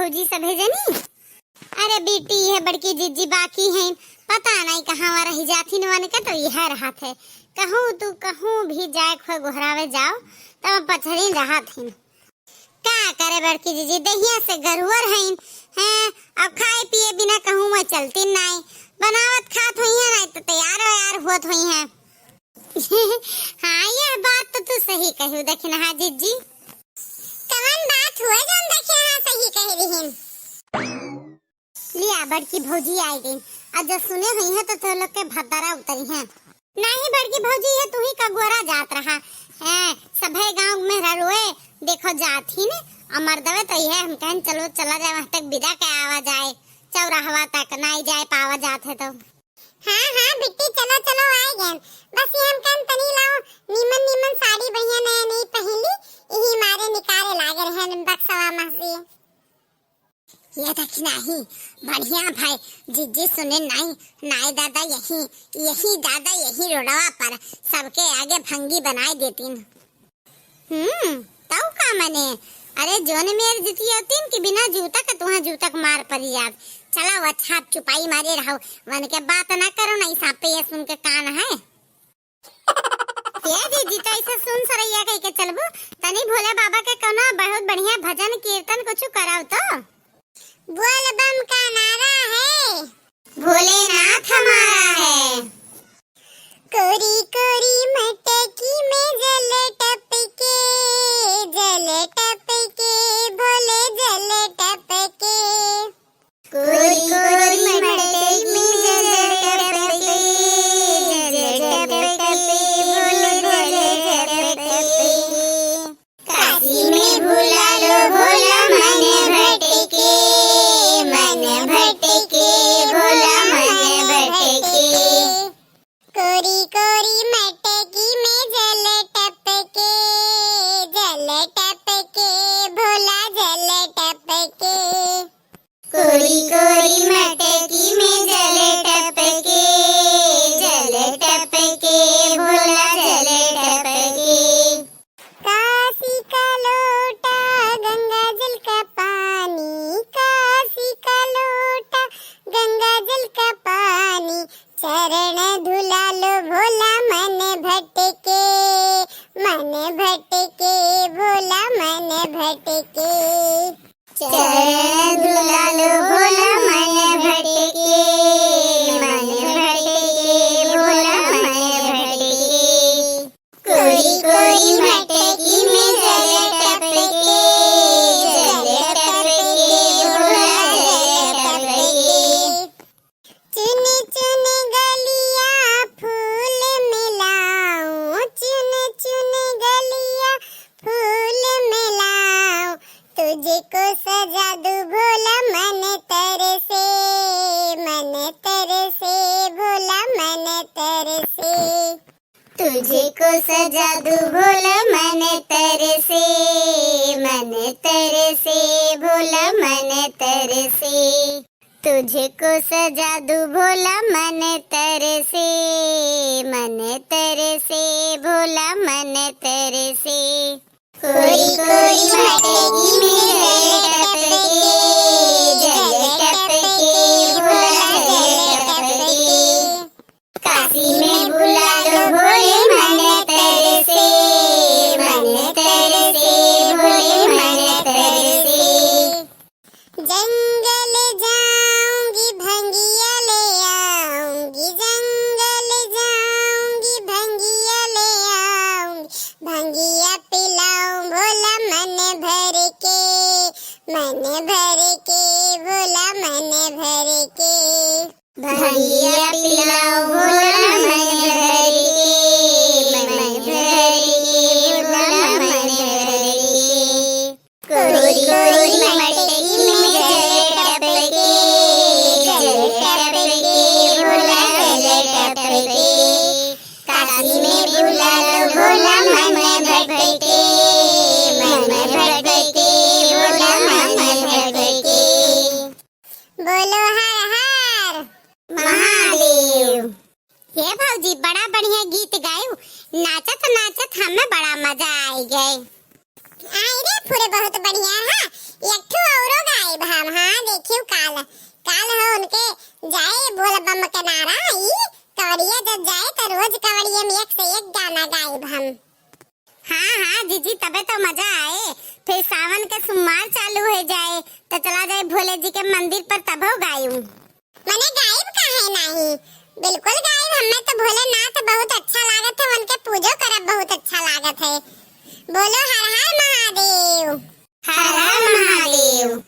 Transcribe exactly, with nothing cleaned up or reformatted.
भौजी सभे जनी। अरे बिट्टी, यह बड़की जिज्जी बाकी हैं, पता नहीं कहाँ रह जाथिन, वनके तो यह रहत है। कहूँ तू कहूँ भी जाए खोए गोहरावे जाओ, तब पछरिन रहत हैं। का करे बड़की जिज्जी, दहिया से गरुअर हईन, हैं, अब खाए पिए बिना कहूँ मैं चलती नाई। बनावत खात होइहैं, नाई तो तैयार वैयार होत होइहैं। हाँ, यह बात तो तू सही कहू दखिनहा जिज्जी। कवन बात हुआ जौन दखिनहा सही कह रहीन? लिया, बड़की भौजी आई गई। अब जब सुने होइहैं तो तोह लोग के भद्दरा उतरिहैं। नाही बड़की भौजी, ये तू ही कगोरा जात रहा। हैं, सभे गाँव में ररोए देखो जात ही ने, और मर्दवे तो यह हम कहन चलो चला जाए वहाँ तक विदा के आवा जाए, चौराहवा तक नाई जाए पावा जात है तो। हाँ, हाँ, बिट्टी, चलो, चलो, आए गए। बस ये हम कहन तनी लाओ, नीमन, नीमन साड़ी बढ़िया नया नई पहन ली, यही मारे निकाले लागे रहे बक्सवा में से। ये देख नाही, बढ़िया भाई, जिज्जी सुने नाही, नाई दादा यही, यही दादा यही रोडवा पर सबके आगे भंगी बनाए देतीन। हम्म, तऊ का मने? अरे जोन मेर जितियौतीन कि बिना जूता के तुहाँ जूता के मार परी जात। चला वो अच्छा आप चुपाई मारे रहो, वनके बात ना करो, नहीं सापे ये सुन के कान है। ये दीदी, तो ऐसे सुन सरैया कह के चलबू, तनी भोले बाबा के कौनो बहुत बढ़िया भजन कीर्तन कुछ कराओ तो। बोल बम का नारा है। भोलेनाथ हमारा है। कोरी कोरी मटकी में जल टपके, जल टपके, भोले जल टपके। कोरी कोरी मटकी में जल टपके, जल टपके, भोले जल टपके। काशी में भुला लो भोला मन भटके, मन भटके, भोला मन भटके। कोरी कोरी मटकी में जल टपके, जल टपके, भोला जल टपके। कोरी कोरी मटकी में जल टपके, जल टपके, भोला जल टपके। काशी का लोटा गंगा जल का पानी, काशी का लोटा गंगा जल का पानी, चरण धुला लो भोला मन भटके, मन भटके, भोला मन भटके। चरण धुला लो भोला मन भटके, मन भटके, भोला मन भटके। कोरी कोरी मटकी में जल टपके, जल टपके, भोला जल टपके। चुन चुन गलिया फूल मिलाऊं, चुन चुन गलिया फूल मिलाऊं, तुझको सजा दूं भोला मन तरसे, मन तरसे, भोला मन तरसे। तुझको सजा दूं भोला मन तरसे, मन तरसे, भोला मन तरसे। तुझको सजा दूं भोला मन तरसे, मन तरसे, भोला मन तरसे। कोरी कोरी मटकी में जल टपके, जल टपके, भोला जल टपके। काशी में भुला लो भोले मन तरसे, मन तरसे, भोले मन तरसे। जंगल जाऊंगी भंगिया ले आऊंगी, जंगल जाऊंगी भंगिया ले आऊंगी, भंगिया पिलाऊं भोला मन भर के, मन भर के, भोला मन भर के। भंगिया पिलाओ भोला मन भर के, मन भर के, भोला मन भर के। कोरी कोरी मटकी में जल टपके, जल टपके, भोला जल टपके। काशी में भुला लो भोला मन भटके, मन भटके, भोला मन भटके। बोलो हर हर महादेव। हे भौजी, बड़ा बढ़िया गीत गायू, नाचत नाचत हमें बड़ा मजा आई गए। आई रे फुरे, बहुत बढ़िया है, एक ठो औरो गायब है। किनारा आई, कवड़िया जब जाए तो रोज कवड़िया में एक से एक गाना गाइब हम। हाँ हाँ जीजी, तबे तो मजा आए। फिर सावन के सोमवार चालू हो जाए तो चला जाए भोले जी के मंदिर पर, तबो गायू। मने गाइब काहे नाही, बिल्कुल गाइब। हमें तो भोलेनाथ बहुत अच्छा लागत है, उनके पूजो करब बहुत अच्छा लागत है। बोलो हर हर महादेव। हर हर महादेव।